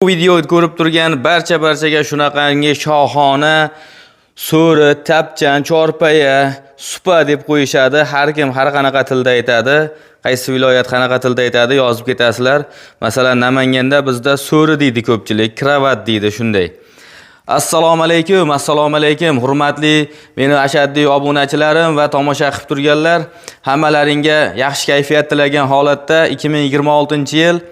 Bu videoni ko'rib turgan barcha-barchaga shunaqangi shohona so'ri, tapchan, chorpaya, supa deb qo'yishadi. Har kim har qanaqa tilda aytadi. Qaysi viloyat qanaqa tilda aytadi, yozib ketasizlar. Masalan, Namanganda bizda so'ri deydi ko'pchilik, kravat deydi shunday. Assalomu alaykum, assalomu alaykum, hurmatli meni ashaddiy obunachilarim va tomosha qilib turganlar, hammalaringga yaxshi kayfiyat tilagan holatda 2026-yil,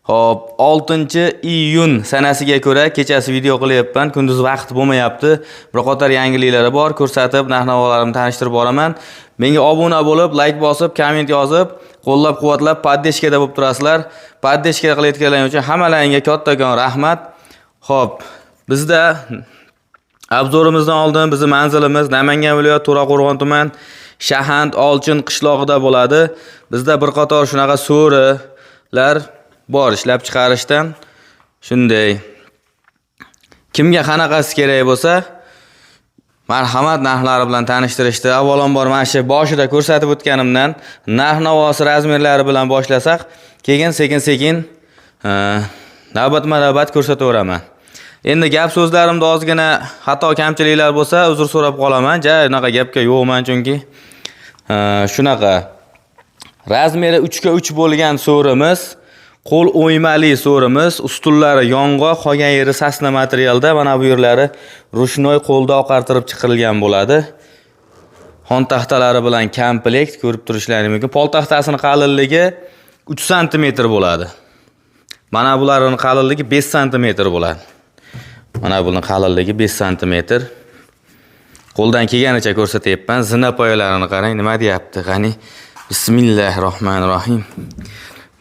xo'p, 6-iyun sanasiga ko'ra kechasi video qilyapman, kunduz vaqt bo'lmayapti. Bir qator yangiliklari bor, ko'rsatib, narx-navolarimni tanishtirib boraman. Menga obuna bo'lib, like bosib, komment yozib, qo'llab-quvvatlab, поддержка da bo'lib turasizlar. Поддержка qilayotganlaring uchun hammalaringga kattakon rahmat. Xo'p, bizda обзор imizdan oldin bizni manzilimiz Namangan viloyati To'raqo'rg'on tuman Shahand Olchin qishlog'ida bo'ladi. Bizda bir qator shunaqa so'rilar bor ishlab chiqarishdan. Shunday. Kimga qanaqasi kerak bo'lsa, marhamat, narxlari bilan tanishtirishdi. Avvalambor mana shu boshida ko'rsatib o'tganimdan narx-navosi, razmerlari bilan boshlasak, keyin sekin-sekin navbatma-navbat ko'rsataveraman. Endi gap so'zlarimda ozgina xato kamchiliklar bo'lsa, uzr so'rab qolaman. Ja unaqa gapga yo'qman chunki. Shunaqa. Razmeri 3 ga 3 bo'lgan so'rimiz, qo'l o'ymali so'rimiz, ustunlari yong'oq, qolgan yeri сосна materialda, mana bu yerlari ручной qo'lda oqartirib chiqarilgan bo'ladi. Xon taxtalari bilan komplekt ko'rib turishlaring mumkin. Pol taxtasini qalinligi 3 sm bo'ladi. Mana bularning qalinligi 5 sm bo'ladi. Mana buni qalinligi 5 sm. Qo'ldan kelganicha ko'rsatyapman. Zina poyalarini qarang, nima deyapti? Qani. Bismillahirrohmanirrohim.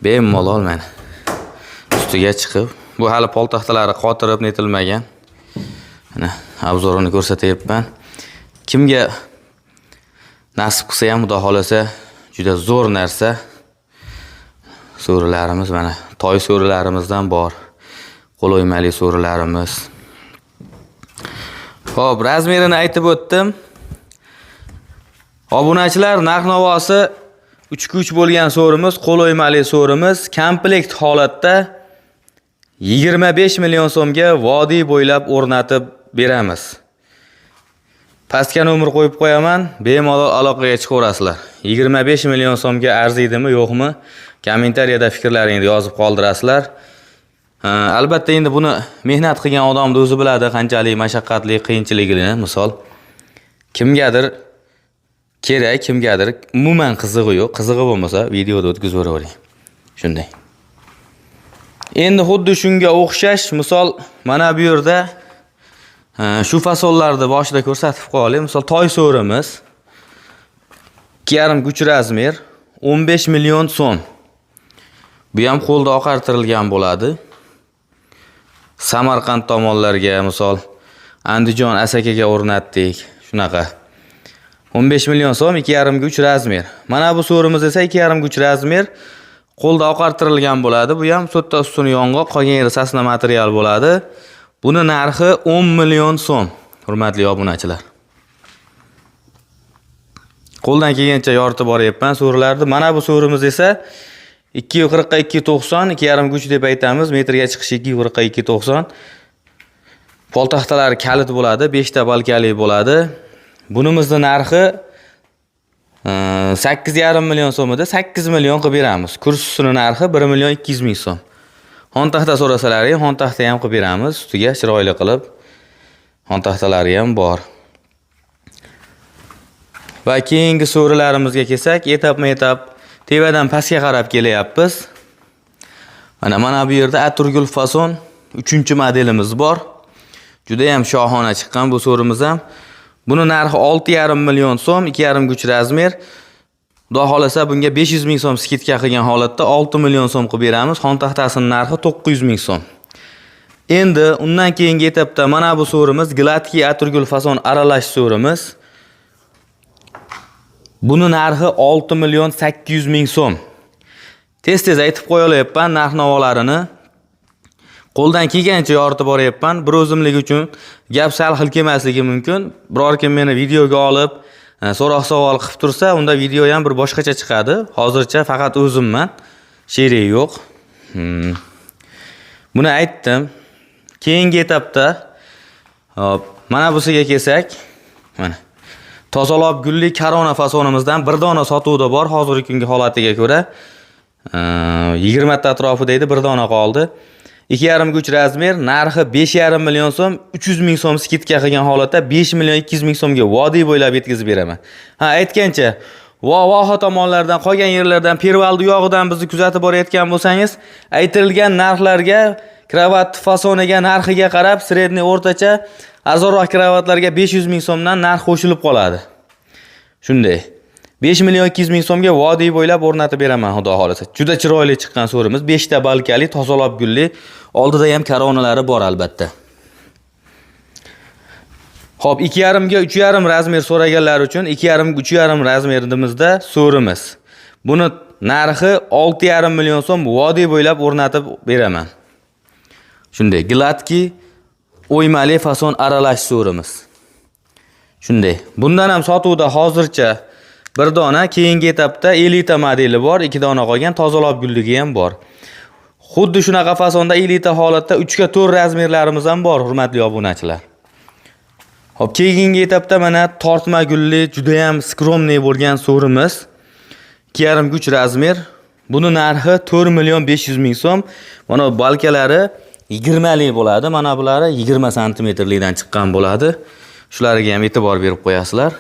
Bemalol mana ustiga chiqib, bu hali pol taxtalari qotirib netilmagan. Mana обзор ini ko'rsatyapman. Kimga nasib qilsa ham, Xudo xolasa, juda zo'r narsa. So'rilarimiz mana toy so'rilarimizdan bor. Qo'l o'ymali so'rilarimiz. Xo'p, razmerini aytib o'tdim. Obunachilar, narx-navosi 3 ga 3 bo'lgan so'rimiz, qo'l o'ymali so'rimiz komplekt holatda 25 million so'mga vodiy bo'ylab o'rnatib beramiz. Pastga nomer qo'yib qo'yaman, bemalol aloqaga chiqaverasizlar. 25 million so'mga arziydimi, yo'qmi? Kommentariyada fikrlaringizni yozib qoldirasizlar. Ha, albatta, endi buni mehnat qilgan odamni o'zi biladi qanchalik mashaqqatli, qiyinchiligini, misol. Kimgadir kerak, kimgadir umuman qizig'i yo'q. Qizig'i bo'lmasa, videoda o'tkazib yuboravering. Shunday. Endi xuddi shunga o'xshash, misol, mana bu yerda shu fasonlarni boshida ko'rsatib qo'yaylik. Misol, toy so'rimiz 2,5 uch razmer 15 million so'm. Bu ham qo'lda oqartirilgan bo'ladi. Samarqand tomonlarga, misol, Andijon, Asakaga o'rnatdik. Shunaqa. 15 million so'm, 2,5 ga 3 razmer. Mana bu so'rimiz esa 2,5 ga 3 razmer qo'lda oqartirilgan bo'ladi. Bu ham to'rtta ustuni yong'oq, qolgan yeri сосна material bo'ladi. Buni narxi 10 million so'm, hurmatli obunachilar. Qo'ldan kelgancha yoritib boryapman so'rilarni. Mana bu so'rimiz esa 240 ga 290, 2,5 ga 3 deb aytamiz. Metrga chiqishi 240 ga 290. Pol taxtalari kalit bo'ladi, 5 ta balkali bo'ladi. Bunimizni narxi 8,5 million so'm edi, 8 million qilib beramiz. Kursisini narxi 1 million 200 ming so'm. Xontaxta so'rasalaring, xontaxta ham qilib beramiz, ustiga chiroyli qilib. Xontaxtalari ham bor. Va keyingi so'rilarimizga kelsak, etapma-etap tepadan pastga qarab kelyapmiz. Mana bu yerda Aturgul fason 3-modelimiz bor. Juda ham shohona chiqqan bu so'rimiz ham. Buni narxi 6,5 million so'm, 2,5 ga 3 razmer. Xudo xolasa, bunga 500 ming so'm скидка qilgan holatda 6 million so'm qilib beramiz. Xontaxtasining narxi 900 ming so'm. Endi undan keyingi etapda mana bu so'rimiz гладкий Aturgul fason aralash so'rimiz. Buni narxi 6 million 800 ming so'm. Tez-tez aytib qo'yalayapman narx-navolarini. Qo'ldan kelgancha yoritib boryapman. Bir o'zimlik uchun gap sal xil kelmasligi mumkin. Biror kim meni videoga olib, so'roq savol qilib tursa, unda video ham bir boshqacha chiqadi. Hozircha faqat o'zimman. Sherik yo'q. Buni aytdim. Keyingi etapda hop, mana busiga kelsak, mana tozalob gulli korona fasonimizdan bir dona sotuvda bor hozirgi kungi holatiga ko'ra. 20 ta atrofida edi, bir dona qoldi. 2,5 ga 3 razmer, narxi 5,5 million so'm, 300 ming so'm скидка qilgan holatda 5 million 200 ming so'mga vodiy bo'ylab yetkazib beraman. Ha, aytgancha, Voha tomonlardan, qolgan yerlardan, Pervaldi yog'idan bizni kuzatib borayotgan bo'lsangiz, aytilgan narxlarga, kravat fasoniga, narxiga qarab, средний o'rtacha arzonroq kravatlarga 500 ming so'mdan narx qo'shilib qoladi. Shunday. 5 million 200 ming so'mga vodiy bo'ylab o'rnatib beraman, xudo xolasa. Juda chiroyli chiqqan so'rimiz, 5 ta balkali, tozalob gulli, oldida ham koronalari bor albatta. Xo'p, 2,5 ga 3,5 razmer so'raganlar uchun 2,5 ga 3,5 razmerimizda so'rimiz. Buni narxi 6,5 million so'm, vodiy bo'ylab o'rnatib beraman. Shunday, гладкий o'ymali fason aralash so'rimiz. Shunday. Bundan ham sotuvda hozircha bir dona, keyingi etapda elita modeli bor, 2 dona qolgan, tozalob gulligi ham bor. Xuddi shunaqa fasonda elita holatda 3 ga 4 razmerlarimiz ham bor, hurmatli obunachilar. Xo'p, keyingi etapda mana tortma gulli, juda ham скромный bo'lgan so'rimiz. 2,5 ga 3 razmer. Buni narxi 4 million 500 ming so'm. Mana balkalari 20 lik bo'ladi. Mana bulari 20 santimetrlikdan chiqqan bo'ladi. Shularga ham e'tibor berib qo'yasizlar.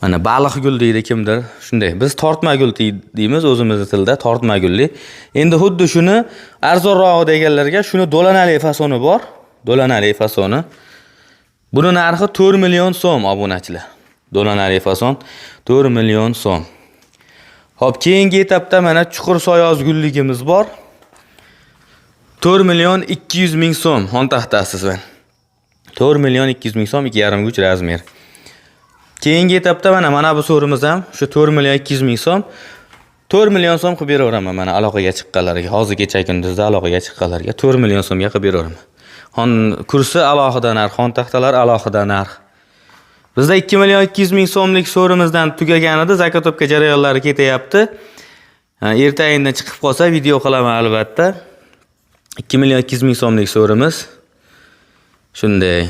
Mana baliq gul deydi kimdir. Shunday. Biz tortma gul deymiz o'zimizni tilda, tortma gulli. Endi xuddi shuni arzonrog'i deganlarga shuni dolanali fasoni bor. Dolanali fasoni. Buni narxi 4 million so'm, obunachilar. Dolanali fason 4 million so'm. Xo'p, keyingi etapda mana chuqur sayoz gulligimiz bor. 4 million 200 ming so'm xontaxtasiz mana. 4 million 200 ming so'm, 2,5 ga 3 razmer. Keyingi etapda mana bu so'rimiz ham shu 4 million 200 ming so'm. 4 million so'm qilib beraveraman mana aloqaga chiqqanlarga. Hozir kecha kunduzda aloqaga chiqqanlarga 4 million so'mga qilib beraveraman. Xon kursi alohida narx, xontaxtalar alohida narx. Bizda 2 million 200 ming so'mlik so'rimizdan tugagan edi, заготовка jarayonlari ketyapti. Erta indin chiqib qolsa video qilaman albatta. 2 million 200 ming so'mlik so'rimiz. Shunday.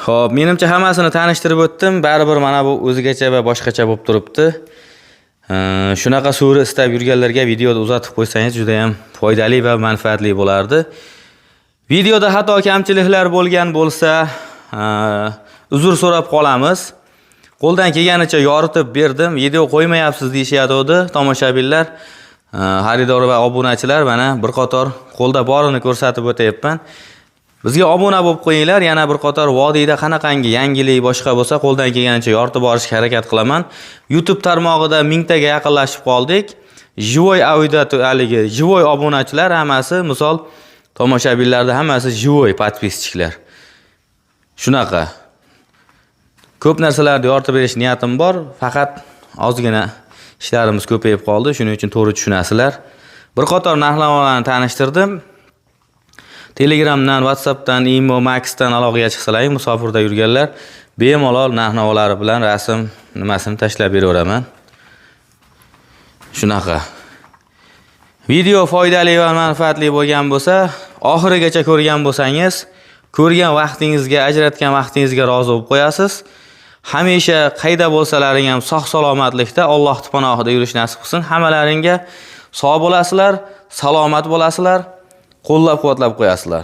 Xo'p, menimcha hammasini tanishtirib o'tdim. Baribir mana bu o'zigacha va boshqacha bo'lib turibdi. Shunaqa so'ri istab yurganlarga videoni uzatib qo'ysangiz juda ham foydali va manfaatli bo'lardi. Videoda xato kamchiliklar bo'lgan bo'lsa, uzr so'rab qolamiz. Qo'ldan kelganicha yoritib berdim. Video qo'ymayapsiz deyishyotgandi tomoshabinlar, xaridor va obunachilar. Mana bir qator qo'lda borini ko'rsatib o'tyapman. Bizga obuna bo'lib qo'yinglar. Yana bir qator vodiyda qanaqangi yangilik boshqa bo'lsa, qo'ldan kelganicha yoritib borishga harakat qilaman. YouTube tarmog'ida mingtaga yaqinlashib qoldik. Живой auditor, haligi живой obunachilar hammasi, misol tomoshabinlarda hammasi живой подписчик lar. Shunaqa. Ko'p narsalarni yoritib berish niyatim bor, faqat ozgina ishlarimiz ko'payib qoldi. Shuning uchun to'g'ri tushunasizlar. Bir qator narxnomalarni tanishtirdim. Telegramdan, WhatsAppdan, Imo, Maxdan aloqaga chiqsalaring, musofirda yurganlar bemalol narx-navolari bilan rasm nimasini tashlab beraveraman. Shunaqa. Video foydali va manfaatli bo'lgan bo'lsa, oxirigacha ko'rgan bo'lsangiz, ko'rgan vaqtingizga, ajratgan vaqtingizga rozi bo'lib qo'yasiz. Hamisha qayda bo'lsalaring ham sog' salomatlikda Alloh panohida yurish nasib qilsin. Hammalaringga sog' bo'lasizlar, salomat bo'lasizlar, qo'llab-quvvatlab qo'yasizlar.